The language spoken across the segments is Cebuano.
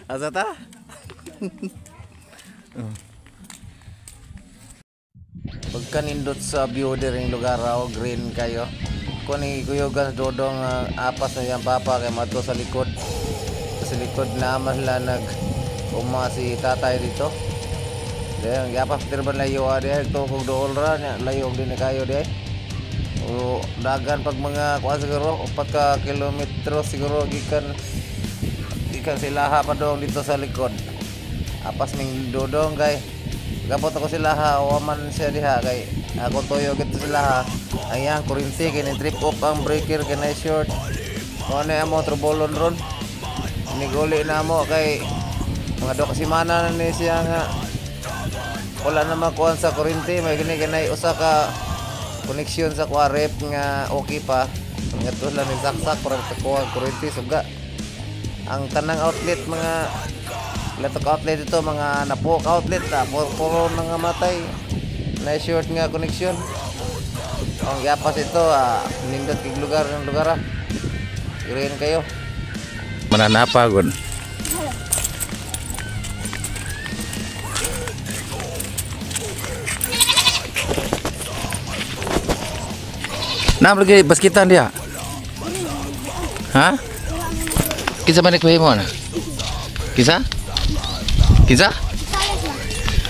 Asa ta? Oh. Pagkanindot sa view diring lugar raw, green kayo. Kung ni Kuyugan Dodong apas na iyang papa kay mato sa likod. Sa likod na mas la nag uma si tatay dito. Dahil giapas tirban layo dahil tukog dool ra nya layo din kayo dahil. O dagan pag mga kuan siguro 4 ka kilometro siguro gikan gikan sila pa dong dito sa likod. Apas ning Dodong kay gapot ako sila ha, waman siya diha kay akong toyo gito sila ha. Ayan, kurinti kini trip off ang breaker kini short. Mo na amo troublon ron. Niguli na mo kay mga do kasi mana na ni siya nga wala na makuan sa kurinti, may kini kanay usa ka connection sa kuha rep nga okay pa. Ngadto lang ni saksak para kakuha kurinti suga. Ang tanang outlet mga latok outlet ito mga napok outlet ta puro nga matay na short nga connection. Ang giapas ito nindot kig lugar ng lugar. Green kayo. Mananapa gud. Nam lagi baskitan dia. Ha? Kinsa man mo na? Kinsa? Kinsa?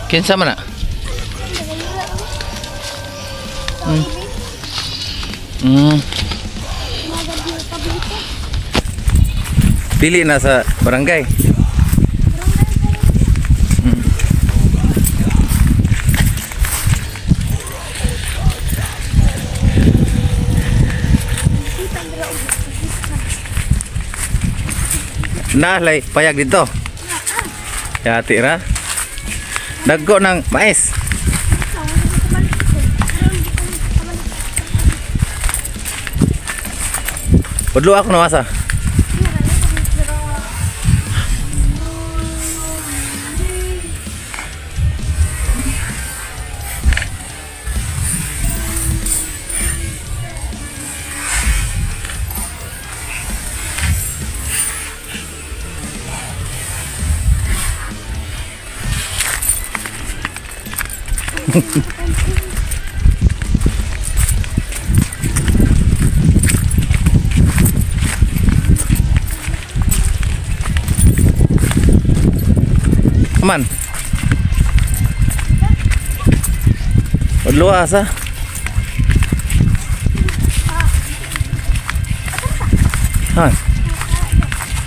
Kinsa man na? Pili na sa barangay. Nah, lay payag dito. Yati ra. Dagko ng mais. Padlo ako nawasa. Aman. Padlo asa. Aman.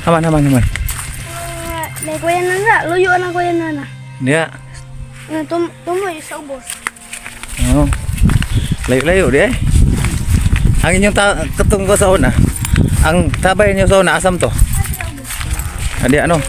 Aman aman aman. May kuya na na, luyo na kuya na na. Dia. Tumoy sa ubos. Oh. Layo-layo di eh. Ang inyong katunggo sa una. Ang tabay niyo sa una asam to. Adi ano?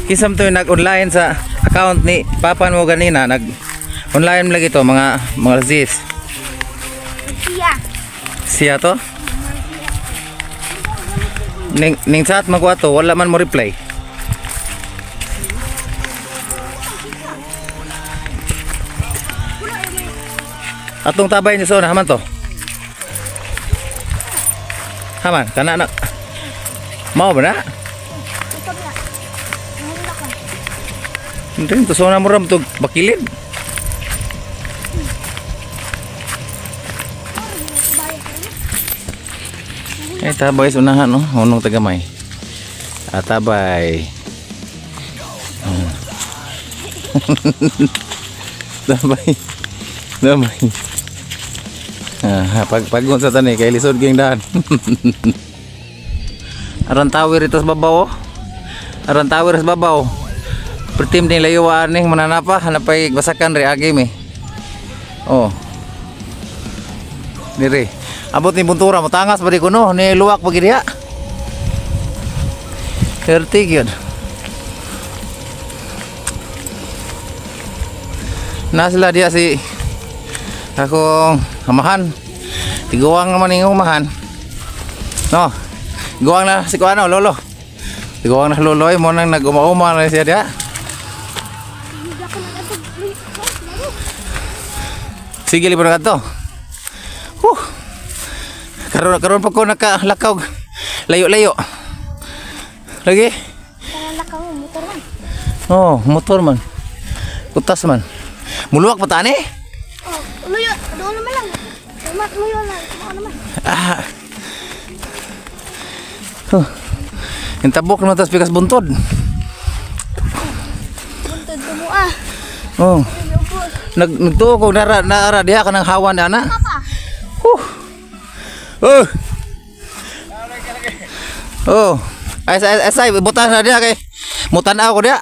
Kisam to yung nag-online sa account ni papa mo ganina, nag online lagi to mga sis. Siya. Siya to? Ning chat magwa to, wala man mo reply. Atong tabay niyo sa una, haman to. Haman, kana na. Mao ba na? Hindi, to sa una mo ram to bakilid. Eh, tabay sa unahan, no? Hunong tagamay. Ah, tabay. Tabay. Tabay. Ah, pagpagon sa tani kay lisod ging daan. Aran tawir ito sa babaw. Oh. Aran tawir sa babaw. Pertim din layuan ning mananapa hanapay basakan re agi mi. Oh. Dire. Abot ni buntura mo tangas ba di kuno ni luwak pagi diha. 30 gyud. Na sila diha si akong amahan. Tiguang naman yung umahan. No. Guwang na si kuano lolo. Iguang na luloy mo nang naguma-uma na siya diya. Sige libre na to. Huh. Karon pa ko nakalakaw. Layo-layo. Lagi? Lakaw motor man. Oh, motor man. Kutas man. Muluwak pa tani? Oh, luyo, doon naman lang. Luyo lang, doon naman. Ah. Huh. Intabok naman tas pikas buntod. Buntod mo ah. Oh. Nagtuo ko nara diha kanang hawan na ana. Huh. Oh. Oh. Ay ay ay butas na diha kay mutan-aw ko diha.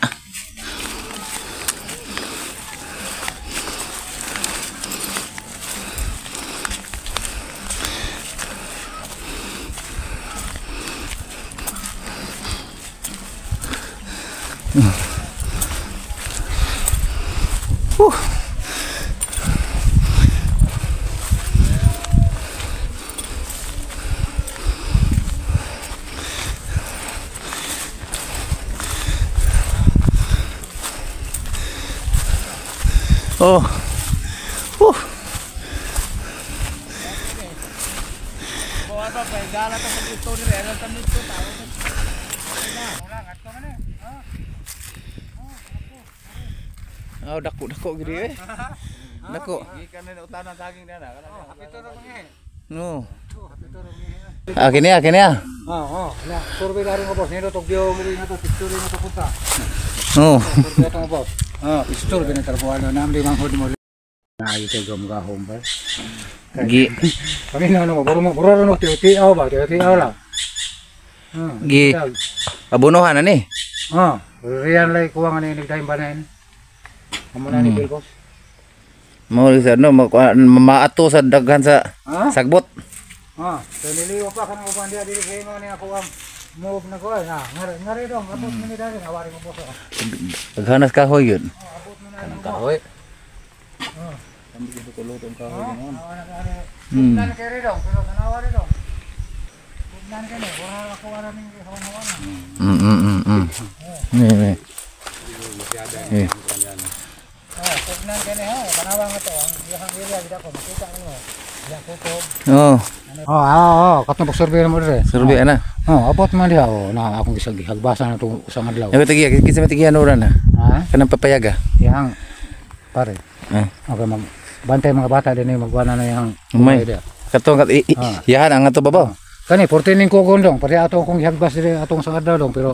Oh. Oh, dako gid eh. Dako. No. Ah, kini ah. Oh, na survey dari mo boss, nino tog bio mo na to picture na to punta. Oh. Survey to boss. Ah, picture din tarbuan na namli manghod mo. Naayo kay gumgahom ba. Gi. Kami na ano, buro no tiaw ba, tiaw lang. Gi. Abunuhan na ni. Ah, riyan lay kuha nga ni nagdahin ba na. Amo na ni Bill boss. Mo sa no maato sa daghan sa sagbot. Ah, so niliwa pa kanang uban diha dili kay mo ni ako ang move na ko na. Ngare dong, abot mo ni dali awari mo boss. Daghanas kahoy yun. Kanang kahoy. Ah. Hmm. Nan kay dong, pero tanawari dong. Nan kay wala ako ara ning hawan-hawan. Ni. Eh. Ah, tugnan kay ha, tanawa nga to ang iyang area gid ako makita mo. Diya kukob. Oh. Oh, katong pag-survey mo dire. Survey ana. Oh, abot man diha oh, na akong gisag gihagbasa na tong usang adlaw. Ay tigiya, kinsa man tigiya nura na? Ha? Kanang papayaga. Yang pare. Ah. Okay, mag bantay mga bata din magwana na yang. Umay. Katong yahan ang ato babaw. Kani 14 ning kugon dong, pare ato akong gihagbas dire atong usang adlaw dong, pero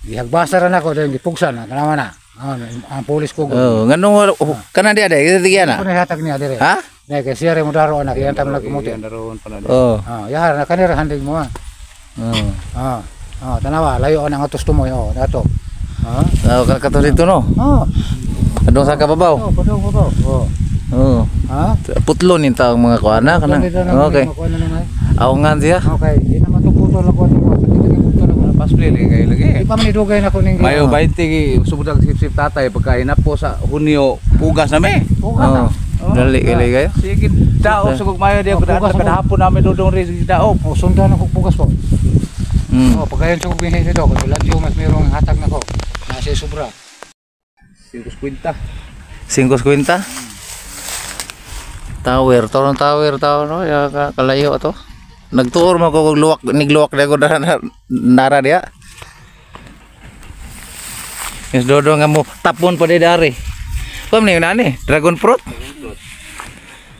gihagbasa ra nako dong gipugsan na tanawa na. Ang pulis kugon. Oh, nganong kanan diha dai tigiya na. Kuno hatag niya dire. Ha? Ne kay siya re mo daro anak yan tam nagkumuti. Oh. Ah, yahar na kanira handing mo ah. Oh. Ah. Ah, tanawa layo ang atos tumoy oh, dato. Ha? Oh, kato dito no. Oh. Adong sa kababaw. Oh, padong babaw. Oh. Oh. Ha? Putlo nin taong mga kuana kana. Okay. Awngan siya. Okay, di na matuputol ako ato ko. Pasplay kay lagi. Di pa man idugay na ko ning Mayo 20 gi subod ang sip-sip tatay pagkain na po sa Hunyo pugas na me. Pugas na. Oh. Dali kay kayo. Sige daog sa mayo di ako kadahapon namin dudong ri daog. Oh, sundan ako pugas po. Oh, pagayon sa kong binhi dito, kung ladyo mas mayroong hatag nako. Nasa sobra. 5.50. 5.50. Tower, to tower tao no, ya kalayo to. Nagtuor man ko og luwak, nigluwak na ko nara diha. Yes dodo nga mo tapon pa di dari. Pam ni nani? Dragon fruit.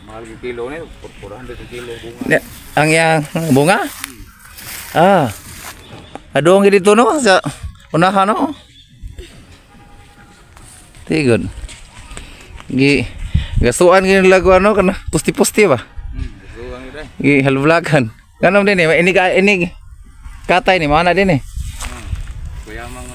Mahal gi kilo ni, 400 kilo bunga. Ang yang bunga? Ah. Adong dito no sa unahan no. Tigon. Gi gasuan gini lagu ano kana pusti-pusti ba? Gi halblakan. Kanom din eh ini ka ini katay ni mana din eh. Kuya mang